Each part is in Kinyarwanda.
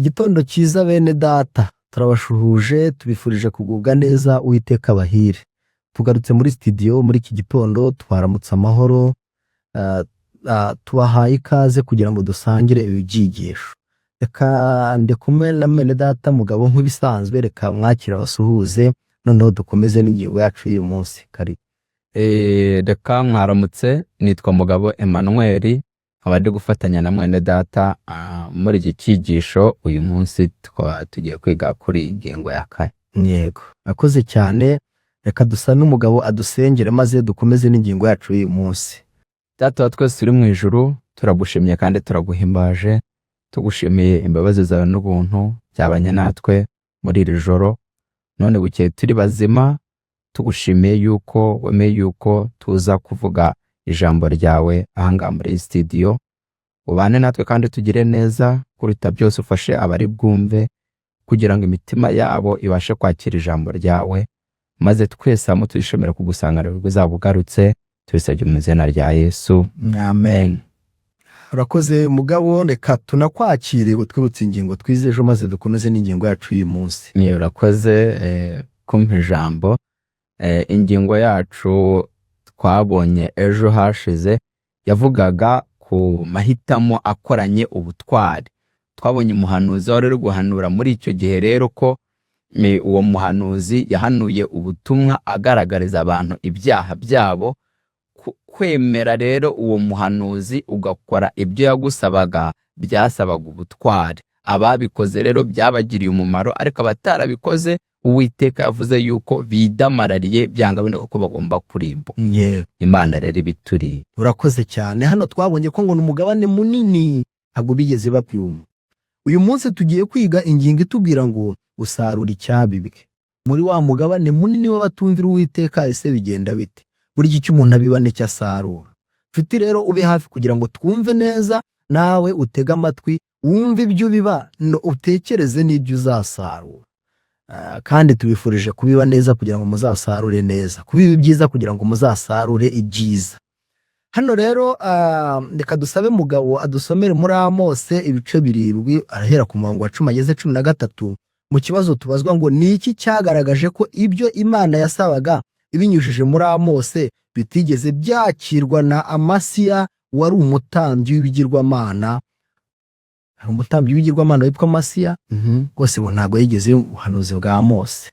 Igitondo cyiza bene data, turabashuhuje, tubifurije kugubwa neza, Uwiteka abahire. Tugarutse muri studio muri iki gitondo, twaramutse amahoro, tubahaye ikaze kugira ngo dusangire ibi byigisho. Reka ndi kumwe na mwene data Mugabo nk'ibisanzwe, reka mwakire abasuhuze, noneho dukomeze n'ingingo yacu y'uyu munsi. Karibu. Reka mwaramutse, nitwa Mugabo Emmanuel, nkaba ndi gufatanya na mwene data muri iki cyigisho. Uyu munsi tukaba tugiye kwiga kuri iyi ngingo ya kane. Yego, akoze cyane. Reka dusa n'umugabo adusengere maze dukomeze n'ingingo yacu y'uyu munsi. Data wa twese uri mu ijuru, turagushimye kandi turaguhimbaje, tugushimiye imbabazi zawe n'ubuntu byabanye natwe muri iri joro, none bukeye turi bazima, tugushimiye yuko wemeye yuko tuza kuvuga ijambo ryawe ahangaha muri iyi studio. Ubane natwe kandi tugire neza, kuruta byose ufashe abari bwumve kugira ngo imitima yabo ibashe kwakira ijambo ryawe, maze twese hamwe tuyishimire kugusanganira ubwo uzaba ugarutse. Tubisabye mu izina rya Yesu, amen. Urakoze Mugabo, reka tunakwakire utwibutse ingingo twize ejo maze dukomeze n'ingingo yacu y'uyu munsi. Niyo, urakoze kumpa ijambo. Ingingo yacu twabonye ejo hashize yavugaga ku mahitamo akoranye ubutwari. Twabonye umuhanuzi wari uri guhanura muri icyo gihe rero ko uwo muhanuzi yahanuye ubutumwa agaragariza abantu ibyaha byabo. Kwemera rero uwo muhanuzi ugakora ibyo yagusabaga byasabaga ubutwari. Ababikoze rero byabagiriye umumaro, ariko abatarabikoze Uwiteka yavuze yuko bidamarariye byanga bino ko bagomba kurimbuka. Imana rero ibituriye. Urakoze cyane. Hano twabonye ko ngo ni umugabane munini ntabwo bigeze babyumva. Uyu munsi tugiye kwiga ingingo itubwira ngo usarura icyabibwe. Muri wa mugabane munini w'abatumvira Uwiteka, ese bigenda bite? Burya icyo umuntu abiba nicyo asarura. Nshuti rero, ube hafi kugira ngo twumve neza, nawe utege amatwi wumve ibyo ubiba, utekereze n'ibyo uzasarura. Kandi tubifurije kubiba neza kugira ngo muzasarure neza, kubiba ibyiza kugira ngo muzasarure ibyiza. Hano rero reka dusabe Mugabo adusomere muri Amose ibice 7, arahera ku murongo wa 10 ageze 13, mu kibazo tubazwa ngo ni iki cyagaragaje ko ibyo Imana yasabaga ibinyujije muri Amose bitigeze byakirwa na Amasiya wari umutambyi w'ibigirwamana? Hari umutambyi w'ibigirwamana witwa Amasiya rwose, ngo ntabwo yigeze yumva ubuhanuzi bwa Amose.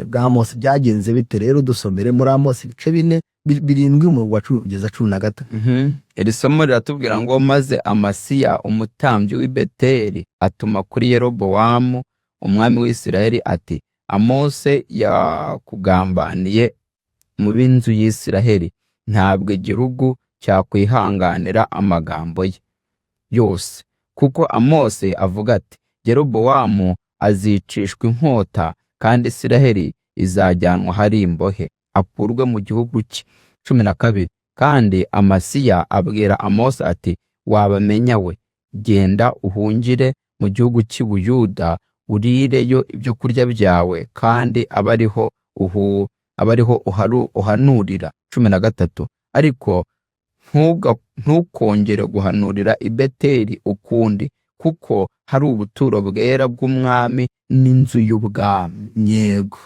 Bwa Amose byagenze bite rero? Dusomere muri Amose ibice 4, 7, umurongo wa 10 kugeza 13. Iri somo riratubwira ngo: "Maze Amasiya umutambyi w'i Beteli atuma kuri Yerobowamu umwami w'Isirayeli ati: 'Amose yakugambaniye mu b'inzu y'Isirayeli. Ntabwo igihugu cyakwihanganira amagambo ye yose, kuko Amose avuga ati: Yerobowamu azicishwa inkota kandi Isirayeli izajyanwa hari imbohe, akurwe mu gihugu cye.' 12. Kandi Amasiya abwira Amose ati: Wabamenya we, genda uhungire mu gihugu cy'i Buyuda, urireyo ibyo kurya byawe, kandi abe ariho uhu abe ariho uhanurira. 13. Ariko ntukongere guhanurira i Beteli ukundi, kuko hari ubuturo bwera bw'umwami n'inzu y'ubwami." Yego,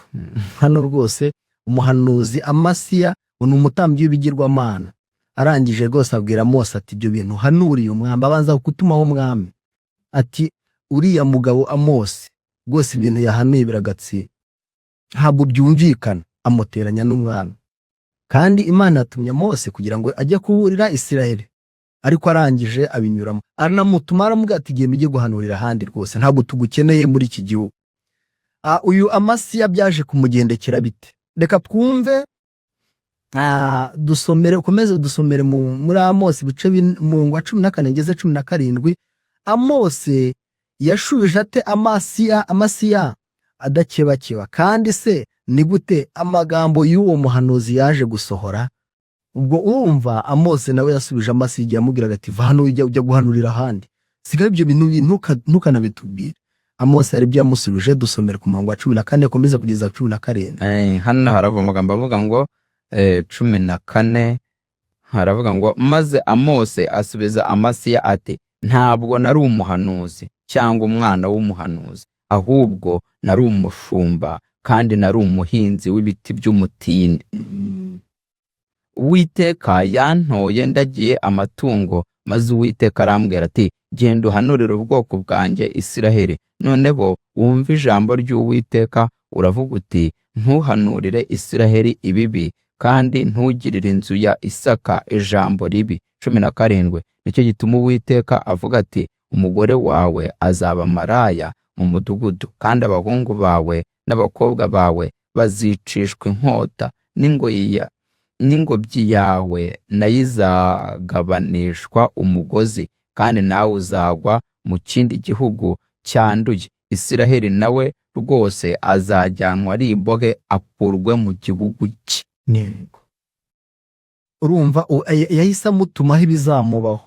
hano rwose umuhanuzi Amasiya ngo ni umutambyi w'ibigirwamana, arangije rwose abwira Mose ati: "Ibyo bintu hanuriye umwami," abanza gutumaho umwami ati: "Uriya mugabo Amose rwose ibintu yahanuye biragatsinda, ntabwo byumvikana." Amuteranya n'umwami, kandi Imana yatumye Mose kugira ngo ajye kuburira Isiraheli, ariko arangije abinyuramo, aranamutuma, aramubwira ati: "Genda ujye guhanurira ahandi, rwose ntabwo tugukeneye muri iki gihugu." Uyu Amasiya byaje kumugendekera bite? Reka twumve. Dusomere, ukomeze dusomere muri Amosi ibice umurongo wa 14 ngeze 17. Amose yashubije ate Amasiya, Amasiya adakebakeba? Kandi se ni gute amagambo y'uwo muhanuzi yaje gusohora? Ubwo urumva Amose nawe yasubije Amasiya igihe yamubwiraga ati: "Va hano, ujya guhanurira ahandi, sigaho ibyo bintu, ntukanabitubwire." Amose hari ibyo yamusubije. Dusomere ku murongo wa 14, akomeza kugeza 17. Hano haravuga amagambo avuga ngo 14, haravuga ngo: "Maze Amose asubiza Amasiya ati: Ntabwo nari umuhanuzi cyangwa umwana w'umuhanuzi, ahubwo nari umushumba kandi nari umuhinzi w'ibiti by'umutini. Uwiteka yantoye ndagiye amatungo, maze Uwiteka arambwira ati: 'Genda uhanurire ubwoko bwanjye Isiraheli.' Noneho wumve ijambo ry'Uwiteka, uravuga uti: 'Ntuhanurire Isiraheli ibibi, kandi ntugirire inzu ya Isaka ijambo ribi.' 17. Nicyo gituma Uwiteka avuga ati: 'Umugore wawe azaba maraya mu mudugudu, kandi abahungu bawe n'abakobwa bawe bazicishwa inkota, n'ingobyi yawe nayo izagabanishwa umugozi, kandi nawe uzagwa mu kindi gihugu cyanduye.' Isiraheli nawe rwose azajyanwa ari imbohe, akurwe mu gihugu cye." Yego. Urumva yahise amutumaho ibizamubaho.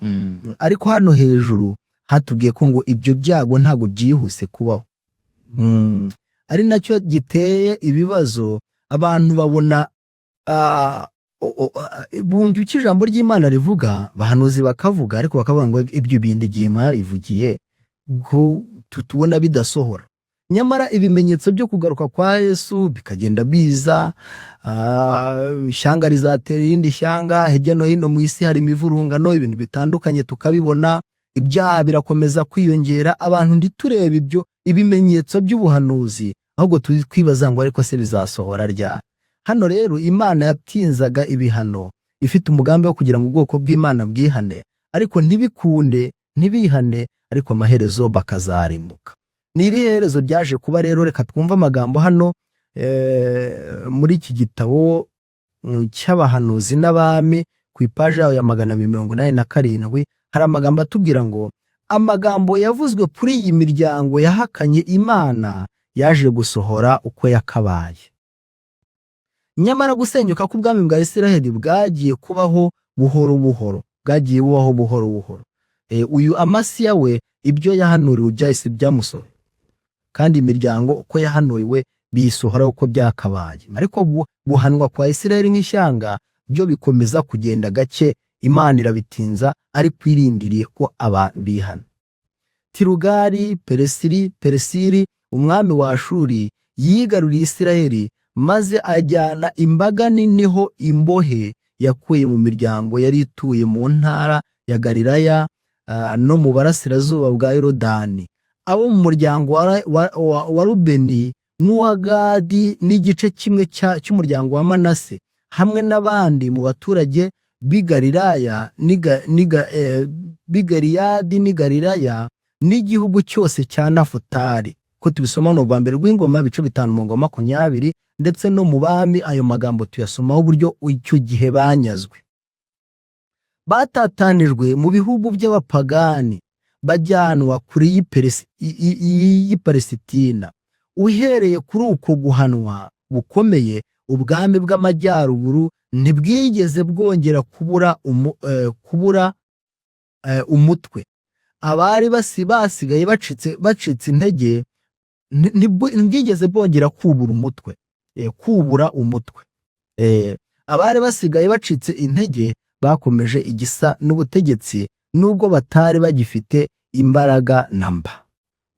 Ariko hano hejuru hatubwiye ko ngo ibyo byago ntabwo byihuse kubaho. Ari nacyo giteye ibibazo abantu babona, bumva icyo ijambo ry'Imana rivuga, abahanuzi bakavuga, ariko bakavuga ngo ibyo bintu igihe Imana ivugiye ko tutubona bidasohora. Nyamara ibimenyetso byo kugaruka kwa Yesu bikagenda biza, ishyanga rizatera irindi shyanga, hirya no hino mu isi hari imivurungano, ibintu bitandukanye tukabibona, ibyaha birakomeza kwiyongera, abantu ntiturebe ibyo ibimenyetso by'ubuhanuzi, ahubwo turi kwibaza ngo ariko se bizasohora ryari? Hano rero Imana yatinzaga ibihano ifite umugambi wo kugira ngo ubwoko bw'Imana bwihane, ariko ntibikunde, ntibihane, ariko amaherezo bakazarimbuka. Ni irihe herezo ryaje kuba rero? Reka twumve amagambo hano muri iki gitabo cy'abahanuzi n'abami, ku ipaji yayo ya 287, hari amagambo atubwira ngo amagambo yavuzwe kuri iyi miryango yahakanye Imana yaje gusohora uko yakabaye. Nyamara gusenyuka k'ubwami bwa Isiraheli bwagiye kubaho buhoro buhoro, bwagiye bubaho buhoro buhoro. Uyu Amasiya we ibyo yahanuriwe byahise byamusohora, kandi imiryango uko yahanuriwe biyisohora uko byakabaye. Ariko guhanwa kwa Isiraheli nk'ishyanga byo bikomeza kugenda gake, Imana irabitinza ariko irindiriye ko abantu bihana. Tirugari Peresiri umwami wa Ashuri yigaruriye Isiraheli, maze ajyana imbaga nini ho imbohe yakuye mu miryango yari ituye mu ntara ya Galilaya no mu burasirazuba bwa Yorodani, abo mu muryango wa Rubeni n'uwa Gadi n'igice kimwe cy'umuryango wa Manase, hamwe n'abandi mu baturage b'i Galilaya b'i Galiyadi n'i Galilaya n'igihugu cyose cya Nafutali. Ko tubisoma mu rwa mbere rw'Ingoma ibice 5 umurongo wa 20, ndetse no mu Bami ayo magambo tuyasomaho uburyo icyo gihe banyazwe. Batatanijwe mu bihugu by'abapagani, bajyanwa kure y'i Palesitina. Uhereye kuri uko guhanwa gukomeye, ubwami bw'amajyaruguru ntibwigeze bwongera kubura umutwe. Abari basigaye bacitse intege ntibwigeze bwongera kubura umutwe. Abari basigaye bacitse intege bakomeje igisa n'ubutegetsi, nubwo batari bagifite imbaraga namba.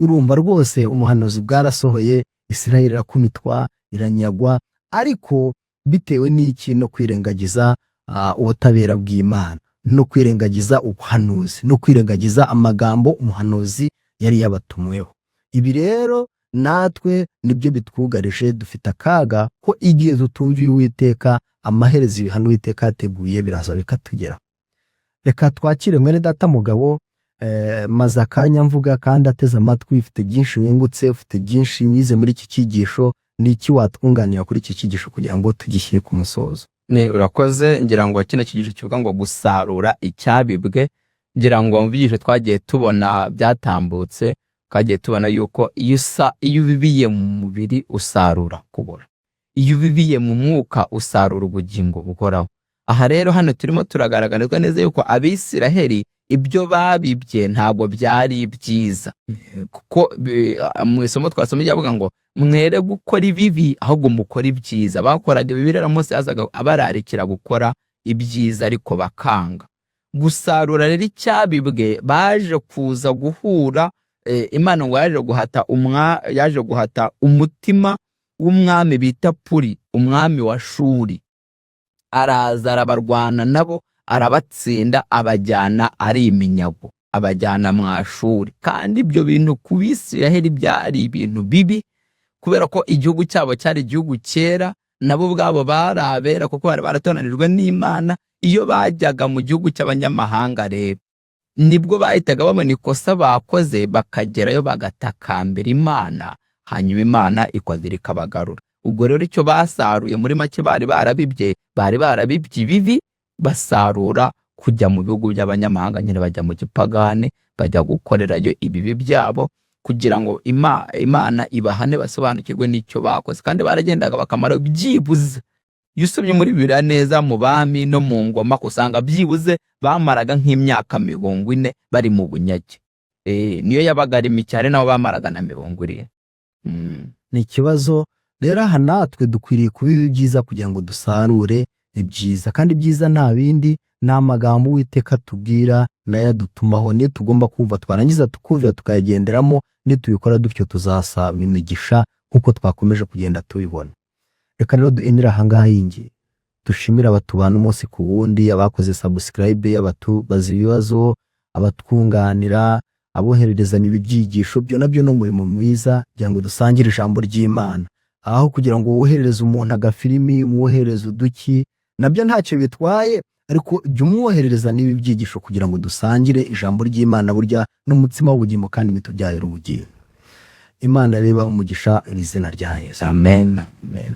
Urumva rwose umuhanuzi bwarasohoye, Isirayeli irakumitwa, iranyagwa, ariko bitewe n'iki? No kwirengagiza ubutabera bw'Imana, no kwirengagiza ubuhanuzi, no kwirengagiza amagambo umuhanuzi yari yabatumweho. Ibi rero natwe nibyo bitwugarije, dufite akaga ko igihe tutumviye Uwiteka, amaherezo ibihano Uwiteka yateguye biraza bikatugeraho. Reka twakire mwene data Mugabo, maze akanya mvuga kandi ateze amatwi, ufite byinshi wungutse, ufite byinshi wize muri iki cyigisho, ni iki watwunganira kuri iki cyigisho kugira ngo tugishyire ku musozo? Ni urakoze. Ngira ngo kino cyigisho kivuga ngo gusarura icyabibwe, ngira ngo mu byigisho twagiye tubona byatambutse, twagiye tubona yuko iyo ubibiye mu mubiri usarura kubora, iyo ubibiye mu mwuka usarura ubugingo buhoraho. Aha rero hano turimo turagaragarizwa neza yuko Abisiraheli ibyo babibye ntabwo byari byiza, kuko mu isomo twasomye ryavuga ngo mwere gukora ibibi ahubwo mukore ibyiza. Bakoraga ibibi rero, Mose yazaga abararikira gukora ibyiza ariko bakanga. Gusarura rero icyabibwe, baje kuza guhura Imana ngo yaje guhata umutima w'umwami bita Puri, umwami wa Shuri. Araza arabarwana nabo, arabatsinda, abajyana ari iminyago, abajyana mu Ashuri. Kandi ibyo bintu ku Bisiraheli byari ibintu bibi, kubera ko igihugu cyabo cyari igihugu cyera, nabo ubwabo bari abera kuko bari baratoranijwe n'Imana. Iyo bajyaga mu gihugu cy'abanyamahanga rero, nibwo bahitaga babona ikosa bakoze, bakagerayo bagatakambira Imana, hanyuma Imana ikongera ikabagarura. Ubwo rero icyo basaruye muri make, bari barabibye ibibi, basarura kujya mu bihugu by'abanyamahanga nyine, bajya mu gipagane, bajya gukorerayo ibibi byabo kugira ngo Imana ibahane, basobanukirwe n'icyo bakoze. Kandi baragendaga bakamara byibuze, iyo usomye muri Bibiliya neza, mu Bami no mu Ngoma, usanga byibuze bamaraga nk'imyaka 40 bari mu bunyage. Niyo yabaga ari mike, hari nabo bamaraga na 70. Ni ikibazo rero. Aha natwe dukwiriye kuba ibi byiza kugira ngo dusarure ibyiza. Kandi ibyiza nta bindi, ni amagambo Uwiteka atubwira nayo adutumaho, niyo tugomba kumva, twarangiza tukumvira, tukayagenderamo. Nitubikora dutyo tuzasaba imigisha nk'uko twakomeje kugenda tubibona. Reka rero duhinire ahangaha yingi, dushimire abatubana umunsi ku wundi, abakoze subscribe, abatubaza ibibazo, abatwunganira, abohererezanya ibibyigisho. Byo nabyo ni umurimo mwiza kugira ngo dusangire ijambo ry'Imana, aho kugira ngo woherereze umuntu agafilimi, umwoherereze uduki, nabyo ntacyo bitwaye, ariko jya umwoherereza n'ibi byigisho kugira ngo dusangire ijambo ry'Imana. Burya n'umutsima w'ubugingo kandi bitubyarira ubugingo. Imana reba umugisha mu izina rya Yesu. Amen. Amen.